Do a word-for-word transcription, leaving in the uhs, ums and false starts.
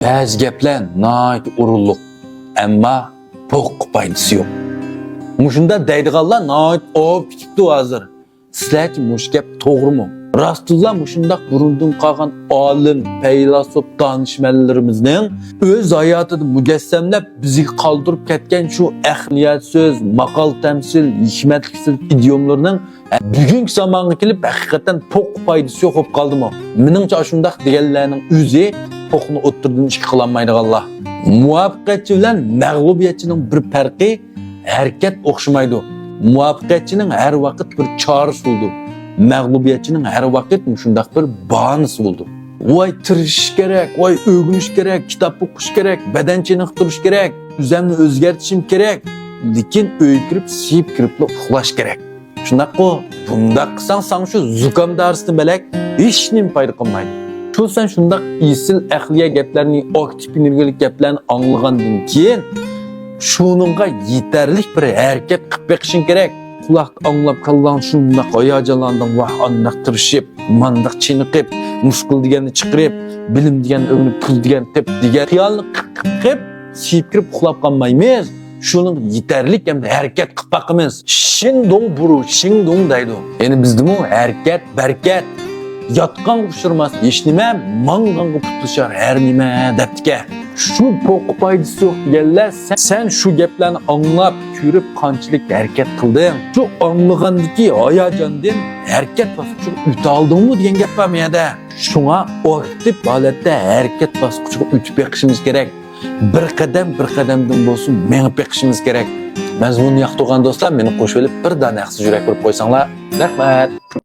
بەزى گەپلەر ناھايىتى ئورۇنلۇق، ئەمما پوققا پايدىسى يوق. مۇشۇنداق دەيدىغانلار ناھايىتى ئاۋۇپ كېتىپتۇ ھازىر. سىلەرچە مۇشۇ گەپ توغرىمۇ؟ راستتىنلا مۇشۇنداق بۇرۇندىن قالغان ئالىم، پەيلاسوپ، دانىشمەنلىرىمىزنىڭ ئۆز ھاياتىدا مۇجەسسەملەپ بىزگە قالدۇرۇپ كەتكەن شۇ ئەقلىيەت سۆز، ماقال تەمسىل، ھېكمەتلىك سۆز، ئىدىيوملىرىنىڭ بۈگۈنكى زامانغا كېلىپ ھەقىقەتەن پوق پايدىسى يوق بولۇپ قالدىمۇ؟ مېنىڭچە ئاشۇنداق دېگەنلەرنىڭ ئۆزى پوقنى ئوتتۇرىدىن ئىككى قىلالمايدىغانلار. مۇۋەپپەقىيەتچى بىلەن مەغلۇبىيەتچىنىڭ بىر پەرقى، ھەرىكەت ئوخشىمايدۇ. مۇۋەپپەقىيەتچىنىڭ ھەر ۋاقىت بىر چارىسى بولىدۇ. مەغلۇبىيەتچىنىڭ ھەر ۋاقىت مۇشۇنداق بىر باھانىسى بولىدۇ. ۋاي تىرىشىش كېرەك، ۋاي ئۆگىنىش كېرەك، كىتاب ئوقۇش كېرەك، بەدەن چېنىقتۇرۇش كېرەك، ئۆزۈمنى ئۆزگەرتىشىم كېرەك. لېكىن ئۆيگە كىرىپ سىيىپ كىرىپلا ئۇخلاش كېرەك. شۇنداققۇ؟ بۇنداق قىلساڭ ساڭا شۇ زۇكام دارىسىدىن بەلەك ھېچنېمە پايدا قىلمايدۇ. شۇ سەن شۇنداق ئېسىل ئەقلىيە گەپلەرنى، ئاكتىپ ئېنېرگىيەلىك گەپلەرنى ئاڭلىغاندىن كېيىن شۇنىڭغا يېتەرلىك بىر ھەرىكەت قىلىپ بېقىشىڭ كېرەك. قۇلاقتا ئاڭلاپ كاللاڭ شۇنداق ھاياجانلاندىڭ، ۋاھ ئانداق تىرىشىپ، مانداق چېنىقىپ، مۇشكۇل دېگەننى چىقىرىپ، بىلىم دېگەننى ئۆگىنىپ، پۇل دېگەننى تېپىپ دېگەن خىيالنى قىپ قىپ قىپ سىيىپ كىرىپ ئۇخلاپ قالمايمىز. شۇنىڭغا يېتەرلىك ئەمدى ھەرىكەت قىلىپ باقىمىز. شىندۇڭ بۇرۇ، شىڭدۇڭ دەيدۇ. يەنى بىزدىمۇ ھەرىكەت، بەرىكەت. ياتقانغا ئۇچرىماس ھېچنېمە، ماڭغانغا پۇتلىشار ھەر نېمە دەپتىكەن. شۇ پوققا پايدىسى يوق دېگەنلەر، سەن، سەن شۇ گەپلەرنى ئاڭلاپ، كۆرۈپ قانچىلىك ھەرىكەت قىلدىڭ؟ شۇ ئاڭلىغاندىكى ھاياجاندىن ھەرىكەت باسقۇچىغا ئۆتەلدىڭمۇ دېگەن گەپ بار مۇ يەردە. شۇڭا ئاكتىپ ھالەتتە ھەرىكەت باسقۇچىغا ئۆتۈپ بېقىشىمىز كېرەك. بىر قەدەم، بىر قەدەمدىن بولسۇن مېڭىپ بېقىشىمىز كېرەك. مەزمۇننى ياقتۇرغان دوستلار مېنى قوشۇۋېلىپ بىر دانە ھەقسىز يۈرەك ئۇرۇپ قويساڭلار. رەھمەت.